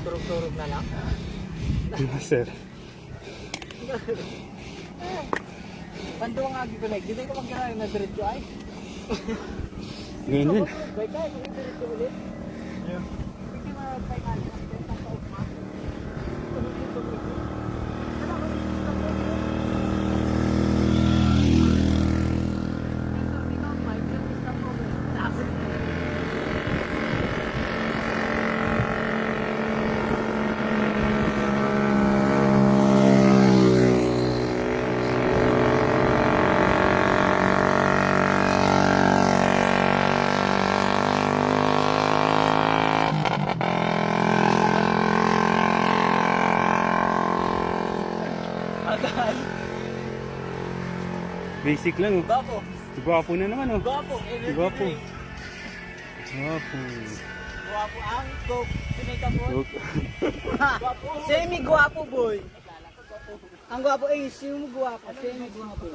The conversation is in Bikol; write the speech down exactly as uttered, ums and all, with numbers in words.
Turog-turog na lang. Di ba, sir? Panduwa nga agi ko, like, dito ko magkakaroon na diretso ay. Ganyan. Bay, kaya ko diretso ulit. Hindi mo, bay, kaya ko diretso ulit. Agal. Basic lang, oh. Gwapo. Gwapo na naman, oh. Gwapo. Energy Gwapo. Drink. Gwapo. Gwapo ang Coke. Pinay ka po. Coke. Gwapo. Semi gwapo, boy. Ang gwapo, eh, semi gwapo. Semi gwapo.